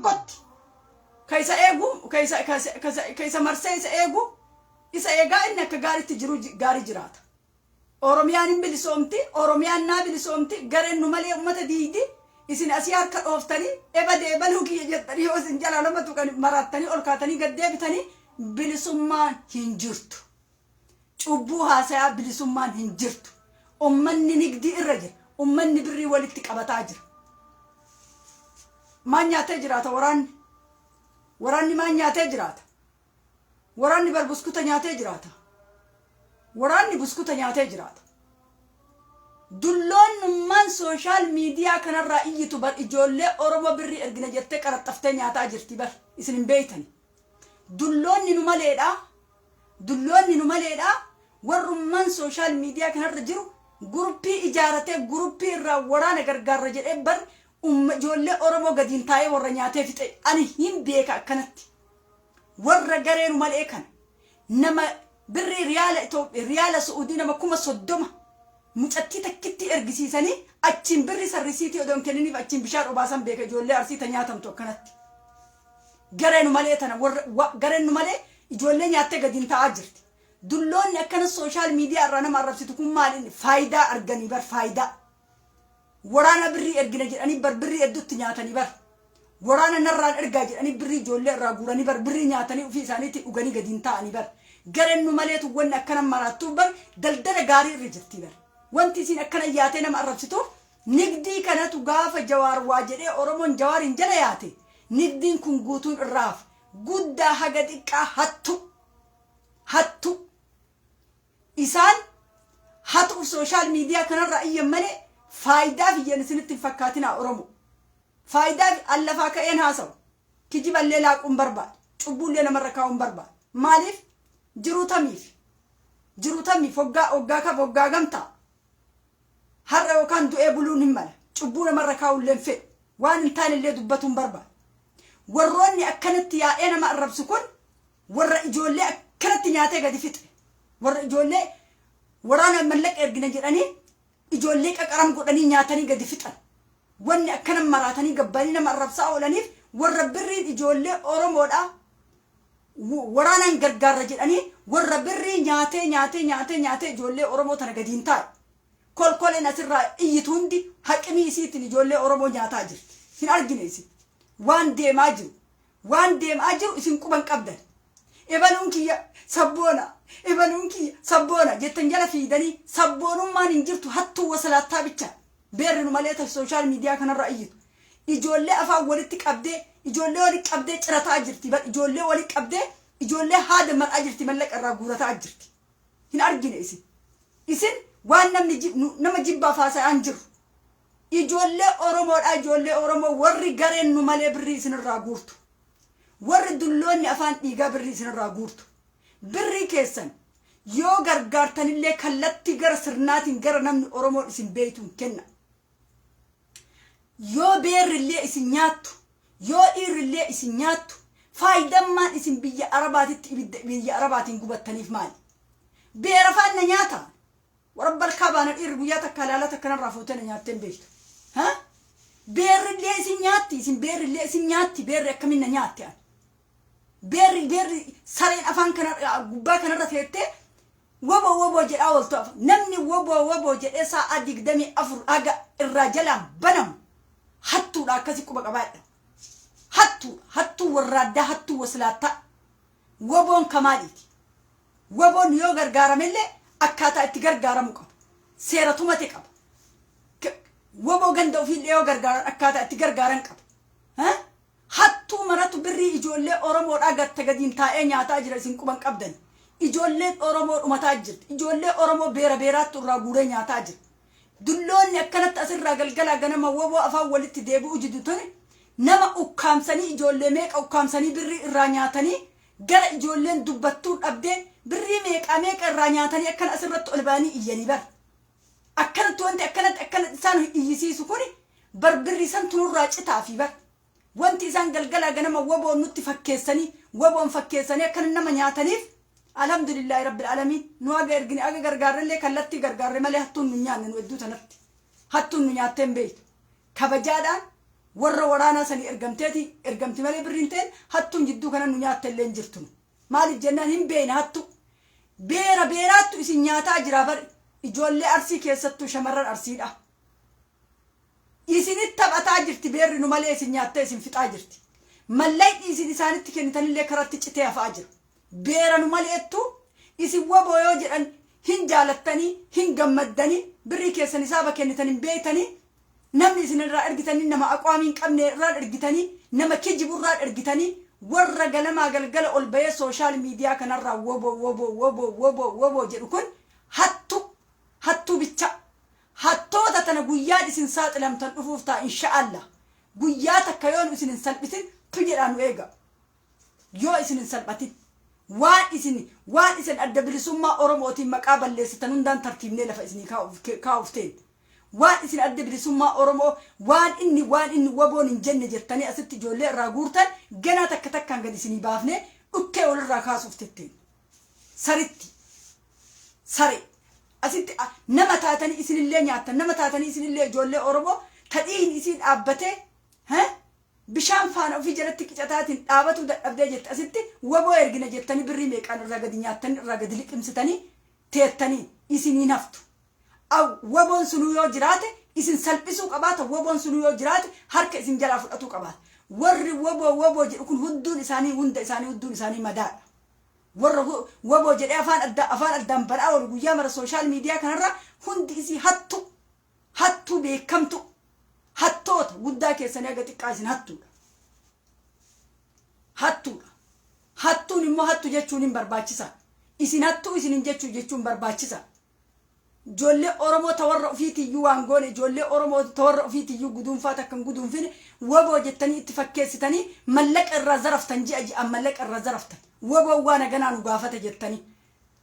Tokkotti ka isa eegu, ka isa marsee isa eegu, isa eegaa inni akka gaariitti jiru gaarii jiraata. Oromiyaan hin bilisoomti, Oromiyaan naa bilisoomti, gareen nu malee ummata diigdi. Isin asii harka dhooftanii ebadee ebaluu kiyya jettanii yoo isin jalaa nama tuqan maraattanii ol kaatanii gad deebitanii, bilisummaan hin jirtu. Cubbuu haasayaa, bilisummaan hin jirtu. Ummanni nigdii irra jira. Ummanni birrii walitti qabataa jira. Maal nyaatee jiraata waraanni? Waraanni maal nyaatee jiraata? Waraanni bar buskuta nyaatee jiraata. Waraanni buskuta nyaatee jiraata. Dulloonnummaan social media kanarraa iyyitu bar ijoollee Oromoo birrii ergina jettee qaraxxaftee nyaataa jirti bar, isin hin beeytani. Dulloonni nu maleedha. Dulloonni nu maleedha. Warrummaan social media kanarra jiru guruppii ijaaratee guruppii irraa waraana gargaarra jedhee bar ijoollee Oromoo gadiin taa'ee warra nyaatee fixe ani hin beeka akkanatti. Warra garee nu malee kana nama birrii riyaala Itoophiyaa, riyaala Su'uudii nama 30,000 mucattii takkitti ergisiisanii achiin birri sarrisiitii odoo hin kenniniif achiin bishaan obaasan beeka, ijoollee Arsii ta nyaatamtu akkanatti. Garee nu malee tana warra gareen nu malee ijoollee nyaattee gadiin taa'aa jirti. Dulloonni akkana social media irraa nama arrabsitu kun maal inni faayidaa arganii bar, faayidaa. Waraana birrii ergina jedhanii bar birrii hedduutti nyaatanii bar. Waraana narraan ergaa jedhanii birrii ijoollee irraa guuranii bar birrii nyaatanii ofii isaaniitti dhuganii gadiin taa'anii bar. Gareen nu maleetu wanni akkana maraattuuf bar daldala gaarii irra jirti bar. Wanti isiin akkana yaatee nama arrabsituuf nigdii kanatu gaafa Jawaar waa jedhee Oromoon Jawaariin jala yaate nigdiin kun guutuun irraa hafa. Guddaa haga xiqqaa hattu. Hattu. Isaan hatuuf social media kanarraa iyyan malee faayidaaf iyyan isinitti hin fakkaatinaa Oromoo. Faayidaaf allafaa ka'een haasawu. Kijiballee laaquun barbaadu. Cubbuullee namarra kaa'uun barbaadu. Maaliif? Jiruu tamiif. Jiruu tamiif hoggaa hoggaa kam hoggaa gamtaa. Har'a yookaan du'ee buluun hin mala. Cubbuu namarra kaa'ullee hin fedhu. Waan hin taanellee dubbatuun barbaadu. Warroonni akkanatti yaa'ee nama arrabsu kun warra ijoollee akkanatti nyaatee gadi fixe. Warra ijoollee waraana mallaqa ergina jedhanii ijoollee qaqaram godhanii nyaatanii gadi fixan. Wanni akkana maraatanii gabbaanii nama arrabsaa oolaniif warra birriin ijoollee Oromoodhaa waraanaan gargaarra jedhanii warra birrii nyaatee nyaatee nyaatee nyaatee ijoollee Oromoo tana gadi hin taa'e. Kolkoleen asirraa iyyitu hundi haqimii isiitiin ijoollee Oromoo nyaataa jirti. Hin argine isin. Waan deemaa jiru. Waan deemaa jiru isin quban qabdan. Ebaluun kiyya sabboona. Ebaluun kiyya sabboona jettan jala fiidanii sabboonummaan hin jirtu, hattuu wasalaattaa bicha. Beerri nu malee social media kanarra iyyitu. Ijoollee afaan walitti qabdee, ijoollee walitti qabdee cirataa jirti. Ijoollee walitti qabdee ijoollee haada mar'aa jirti, mallaqa irraa guurataa jirti. Hin argine isin. Isin waan namni nama jibbaaf haasa'aa jiru. Ijoollee Oromoodha, ijoollee Oromoo warri gareen nu malee birrii isinirraa guurtu. Warri dulloonni afaan dhiigaa birrii isinirraa guurtu. Birrii keessan yoo gargaartanillee kallattii gara sirnaatiin gara namni Oromoon isin beeytuun kenna. Yoo beerrillee isin nyaattu, yoo dhiirrillee isin nyaattu, faayidammaan isin biyya Arabaatitti ibidda biyya Arabaatiin gubattaniif maali? Beera faan na nyaata. Warra balkaa baana dhiirri guyyaa takka halaalaa takka narraa fuutee na nyaattee hin beektu. Ha? Beerrillee isin nyaatti, isin beerrillee isin nyaatti, beerri akkamiin na nyaatti ani? Beerri sareen afaan kana gubbaa kanarra teettee woboo woboo jedhaa ooltu afa. Namni woboo woboo jedhee sa'a 24 haga irraa jalaan banamu hattuudha, akkasi quba qabaadha. Hattuudha, hattuu warraaddaa, hattuu waslaattaa. Woboon kamaaliiti? Woboon yoo gargaaramellee akkaataa itti gargaaramu qaba. Seera tumate qaba. Woboo ganda ofiillee yoo gargaaran akkaataa itti gargaaran qaba. Hattuu maratu birrii ijoollee Oromoodhaa gatta gadiin taa'ee nyaataa jira, isin quban qabdan. Ijoolleen Oromoo dhumataa jirti. Ijoollee Oromoo beera beeraattu irraa guuree nyaataa jira. Dulloonni akkanatti asirraa galgalaa ganama woboo afaan walitti deebi'uu jidu tuni nama ukkaamsanii, ijoollee meeqa ukkaamsanii birrii irraa nyaatanii, gara ijoolleen dubbattuu dhabdee birrii meeqaa meeqa irraa nyaatanii akkana asirratti ol ba'anii iyyanii bar. Akkanatti wanti akkanatti akkanatti isaan iyyisiisu kuni bar birrii santu nurraa citaa fi bar. Wanti isaan galgalaa ganama woboon nutti fakkeessanii, woboon fakkeessanii akkana nama nyaataniif, alhamdulillahi rabbil alamiin, nu haga ergine haga gargaarrellee kallattii gargaarre malee hattuun nu nyaanne. Nu hedduu tanatti hattuun nu nyaattee hin beektu. Kabajaadhaan Warra waraanaa sanii ergamteeti ergamti malee birriin ta'een hattuun jidduu kana nu nyaatte illee hin jirtu. Maaliif jennaan hin beekne hattu. Beera beeraattu isin nyaataa jira bar, ijoollee Arsii keessattuu shamarran Arsiidha. Isinitti taphataa jirti, beerri nu malee isin nyaattee isin fixaa jirti. Mallaqni isin isaanitti kennitanillee karatti citee hafaa jira. Beera nu maleettu isin waboo yoo jedhan hin jaalattanii, hin gammaddanii, birrii keessan hisaaba kennitan hin beeytanii, namni isin irraa ergitanii nama aqwaamii hin qabne irraan ergitanii, nama kijibu irraan ergitanii, warra ganamaa galgala ol bahee social media kanarraa woboo woboo woboo woboo woboo jedhu kun hattu, hattuu bicha. Hattoota tana guyyaan isin saaxilamtan dhufuuf ta'a, insha'Allah. Guyyaa takka yoo nu isin hin salphisin tu jedhaa nu eega. Yoo isin hin salphatin, waan isin Adda Bilisummaa Oromootiin maqaa balleessitan hundaan tartiibnee lafa isinii kaa'uuf teen. Waan isin Adda Bilisummaa Oromoo waan inni waboon hin jenne jettanii asitti ijoollee irraa guurtan ganaa takka takkaan gad isinii baafnee dhukkee walirraa kaasuuf tetteen. Saritti. Sare. Asitti nama taatanii isinillee nyaattan, nama taatanii isinillee ijoollee Oromoo tadhiin isii dhaabbatee bishaan faana ofii jalatti qicataatiin dhaabatuu dadhabdee jette, asitti waboo ergina jettanii birrii meeqaan irraa gadi nyaattanii, irraa gadi liqimsitanii teettanii isiniin haftu. Waboon sunuu yoo jiraate isin salphisuu qabaata, waboon sunuu yoo jiraate harka isin jalaa fudhatuu qabaata. Warri waboo waboo jedhu kun hunduun isaanii, hunda isaanii, hunduun isaanii madaadha. Warra waboo jedhee afaan addaan banaa oolu guyyaa mara social media kanarra hundi isii hattu, hattuu beekamtu, hattoota guddaa keessanii haga xiqqaa isin hattuudha. Hattuudha. Hattuun immoo hattu jechuun hin barbaachisa. Isin hattuu isin hin jechuu jechuun barbaachisa. Ijoollee Oromoo ta warra ofiitiyyuu waan goone, ijoollee Oromoo ta warra ofiitiyyuu guduunfaa takka hin guduunfine waboo jettanii itti fakkeessitanii mallaqa irraa zaraftan, ji'a ji'aan mallaqa irraa zaraftan. Waboon waan haganaa nu gaafate jettanii.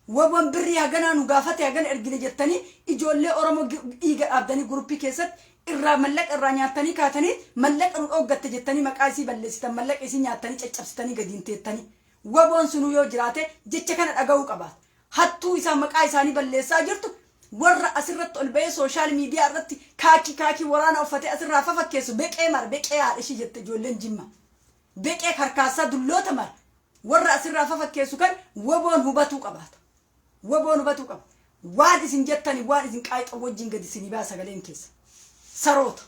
Waboon birrii haganaa nu gaafate, hagana ergine jettanii ijoollee Oromoo dhiiga dhaabdanii guruppii keessatti irraa mallaqa irraa nyaattanii kaatanii, mallaqa nu dhooggatte jettanii maqaa isii balleessitan, mallaqa isii nyaattanii caccabsitanii gadiin teettanii. Waboon sunuu yoo jiraate jecha kana dhaga'uu qabaata. Hattuu isaa maqaa isaanii balleessaa jirtu, warra asirratti ol bahee social media irratti kaakii kaakii waraana uffatee asirraa fafakkeessu, beqee mara, beqee haadha ishii jette ijoolleen Jimma. Beqee karkaassaa dulloota mara warra asirraa fafakkeessu kan waboon hubatuu qabaata. Waboon hubatuu qaba. Waan isin jettani waan isin qaayixa wajjin gadi isinii baa sagaleen keessa. Saroota.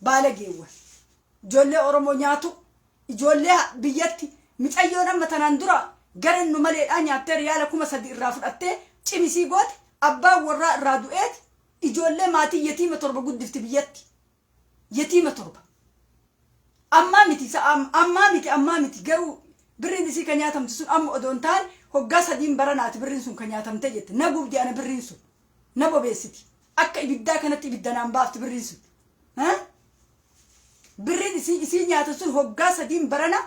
Baalageewwan. Ijoollee Oromoo nyaatu, ijoollee biyyatti micayyoon amma tanaan dura gara nu maleedhaa nyaattee riyaala 3000 irraa fudhattee cimisii goote, abbaan warraa irraa du'eeti ijoollee maatii yetiima torba guddifti biyyatti. Yetiima torba. Ammaa miti, ammaa miti, ammaa miti, garuu birriin isii kan nyaatamte sun amma odoo hin taane hoggaa sadiin baranaati birriin sun kan nyaatamte jette. Na gubdi ana, birriin sun. Na bobeessiti. Akka ibiddaa kanatti ibidda naan baafti birriin sun. Birriin isii nyaata sun hoggaa sadiin barana,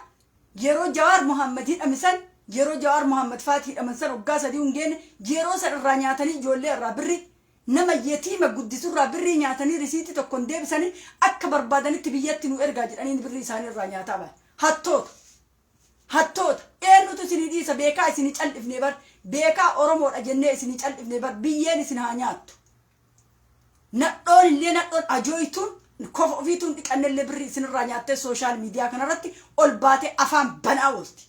yeroo Jawaar Muhammad hidhame san, yeroo Jawaar Muhammad faati hidhaman san, hoggaa sadii hin geenne, yeroo san irraa nyaatanii ijoollee irraa birrii, nama yetiima guddisurraa birrii nyaatanii risiitii tokko hin deebisanii, akka barbaadanitti biyyatti nu ergaa jedhanii birrii isaanii irraa nyaataa bahan. Hattoota. Hattoota. Eenyutu isinii dhiisa? Beekaa isinii cal'ifne bar, beekaa Oromoodha jennee isinii cal'ifne bar, biyyeen isin haa nyaattu. Nadhoon illee, nadhoon ajooytuun kofa ofiituun dhiqannellee birrii isinirraa nyaattee social media kanarratti ol baatee afaan banaa oolti.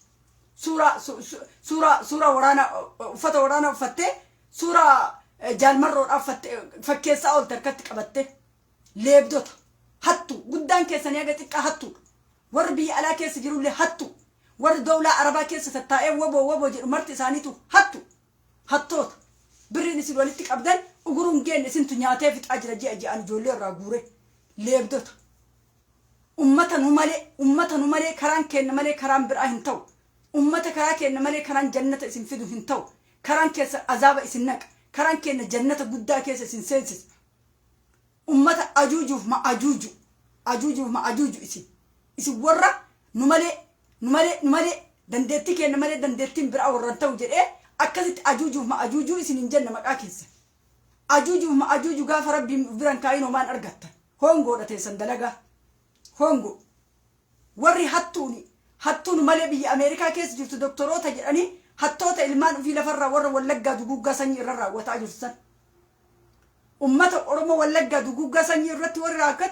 Suuraa waraanaa, uffata waraanaa uffattee, suuraa jaalmarroodhaa uffattee fakkeessaa oolte harkatti qabattee. Leebdota, hattu, guddaan keessanii haga xiqqaa hattuudha. Warri biyya alaa keessa jirullee hattu. Warri dowlaa Arabaa keessa tattaa'ee woboo woboo jedhu marti isaaniitu hattu. Hattoota. Birriin isin walitti qabdan uguruun geenne isintu nyaatee fixaa jira ji'a ji'aan ijoollee irraa guure. Leebdota. Ummata nu malee, ummata nu malee karaan kenna malee karaan biraa hin ta'u. Ummata karaa kenna malee karaan jannata isin fidu hin ta'u. Karaan keessa azaaba isin naqa. Karaan kenna jannata guddaa keessa isin seensisa. Ummata ajuujuuf ma ajuuju. Ajuujuuf ma ajuuju isin. Isin warra nu malee, nu malee, nu malee, dandeettii kenna malee dandeettiin biraa warra hin ta'u jedhee akkasitti ajuujuuf ma ajuujuu isin hin jenne maqaa keessa. Ajuujuuf ma ajuuju gaafa Rabbiin biran kaayin homaan argattan. Hongoodha teessan dalagaa. Hongo. Warri hattuuni, hattuun malee biyya Ameerikaa keessa jirtu doktoroota jedhanii hattoota ilmaan ofii lafarraa warra Wallaggaa duguuggaa sanyii irra raawwataa jirtu san. Ummata Oromoo Wallaggaa duguuggaa sanyii irratti warri raawwate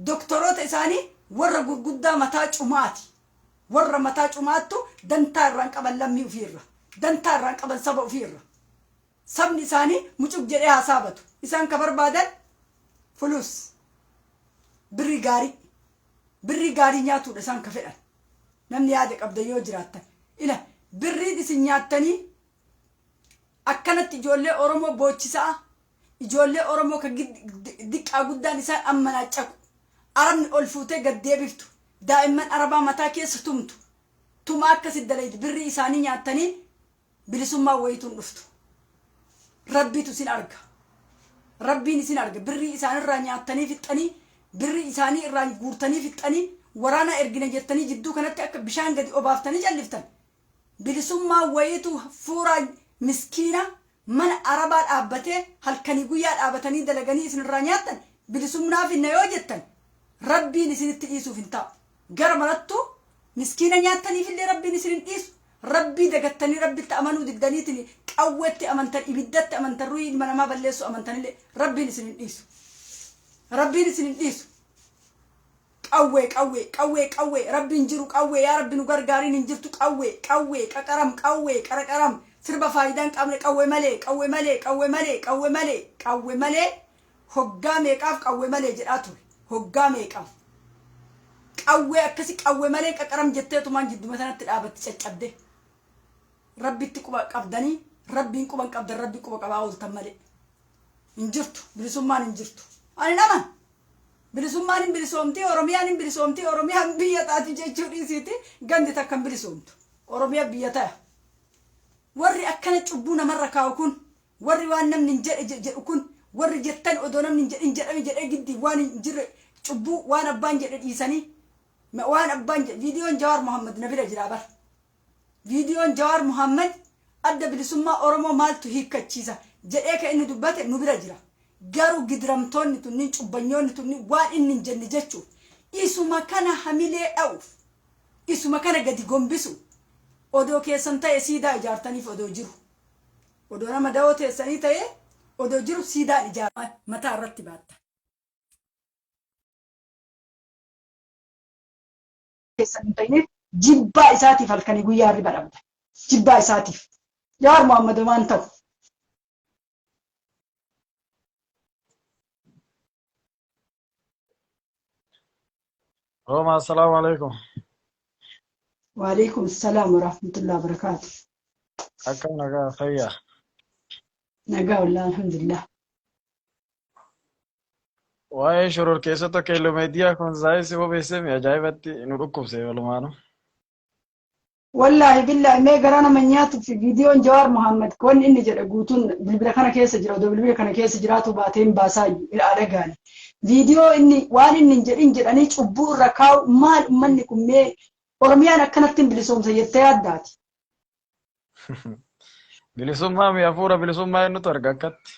doktoroota isaanii Warra gurguddaa mataa cumaati. Warra mataa cumaattu dantaa irraan qaban lammii ofiirra. Dantaa irraan qaban saba ofiirra. Sabni isaanii mucuq jedhee haa saabatu. Isaan ka barbaadan fulus. Birrii gaarii. Birrii gaarii nyaatuudha isaan ka fedhan. Namni yaada qabda yoo jiraattan. Ila birriin isin nyaattanii akkanatti ijoollee Oromoo boochisaa, ijoollee Oromoo ka diqqaa guddaan isaan ammanaaccaqu, Arabni ol fuutee gad deebiftu, daa'imman Arabaa mataa keessa tumtu, tumaa akkasi dalaydu birrii isaanii nyaattanii bilisummaan wayiitu hin dhuftu. Rabbiitu isin arga. Rabbiin isin arga. Birrii isaanirraa nyaattanii fixxanii, birrii isaanii irraa guurtanii fixxanii, waraana ergina jettanii jidduu kanatti akka bishaan gadi obaaftanii calliftan. Bilisummaan wayiitu fuuraa miskiina mana Arabaa dhaabbatee halkanii guyyaa dhaabatanii dalaganii isinirraa nyaattan bilisumnaa finna yoo jettan Rabbiin isinitti dhiisuuf hin taa'u. Gara marattuu miskiina nyaattaniifillee Rabbiin isin hin dhiisu. Rabbii dagattanii Rabbitti amanuu diddaniitiin qawweetti amantan, ibiddatti amantan, ruhii ilma namaa balleessuu amantanillee Rabbiin isin hin dhiisu. Rabbiin isin hin dhiisu. Qawwee qawwee qawwee qawwee Rabbi hin jiru qawwee yaa Rabbi nu gargaariin hin jirtu qawwee qawwee qaqaram qawwee qaraqaram sirba faayidaa hin qabne qawwee malee qawwee malee qawwee malee qawwee malee qawwee malee hoggaa meeqaaf qawwee malee jedhaa ture hoggaa meeqaaf qawwee akkasi qawwee malee qaqaram jetteetumaan jidduma sanatti dhaabatti caccabde Rabbitti quba qabdanii Rabbiin quba hin qabdan Rabbi quba qabaa ooltan malee hin jirtu bilisummaan hin jirtu ani naman Bilisummaan hin bilisoomti, Oromiyaan hin bilisoomti, Oromiyaan biyya taati jechuu dhiisiiti gandi takka hin bilisoomtu. Oromiyaa biyya taya. Warri akkana cubbuu namarra kaa'u kun, warri waan namni hin jedhe jedhu kun, warri jettan odoo namni hin jedhin jedhame jedhee giddii waan hin jirre cubbuu waan abbaan jedhe dhiisanii waan abbaan jedhe viidiyoon Jawaar Mohammad na bira jira bar. Viidiyoon Jawaar Mohammad Adda Bilisummaa Oromoo maaltu hiikkachiisa jedhee kan inni dubbate nu bira jira. Garuu gidiramtoonni tunniin cubbanyoonni tunniin waan inni hin jenne jechuuf isuma kana hamilee dha'uuf isuma kana gadi gombisu odoo keessan ta'e siidaa ijaartaniif odoo jiru. Odoo nama dawoo teessanii ta'ee odoo jiru siidaan ijaarama mataa irratti baatta. Keessan hin ta'iniif jibbaa isaatiif halkanii guyyaa hirriba dhabda. Jibbaa isaatiif. Jawaar Mohaammed waan ta'u. Roma, assalamu alaikum. Waalaikum salaam wa rahmatullahi wa barakaatu. Akkam nagaa fayyaa. Nagaa wallah alhamdulillah. Waa'ee shororkeessota keelloo meediyaa kun saayinsi bobeessemi ajaa'ibatti nu dhukkubse walumaanu. Wallaahi billaahi mee garaa nama nyaatuuf viidiyoon Jawaar Mohaammed wanni inni jedhe guutuun bilbila kana keessa jira odoo bilbila kana keessa jiraatu baatee hin baasaayyuu ilaala gaani. Viidiyoo inni waan inni hin jedhin jedhanii cubbuu irra kaa'u maal ummanni kun mee Oromiyaan akkanatti hin bilisoomsa jettee yaaddaati. Bilisummaa mi hafuura bilisummaa eenyutu arga akkatti.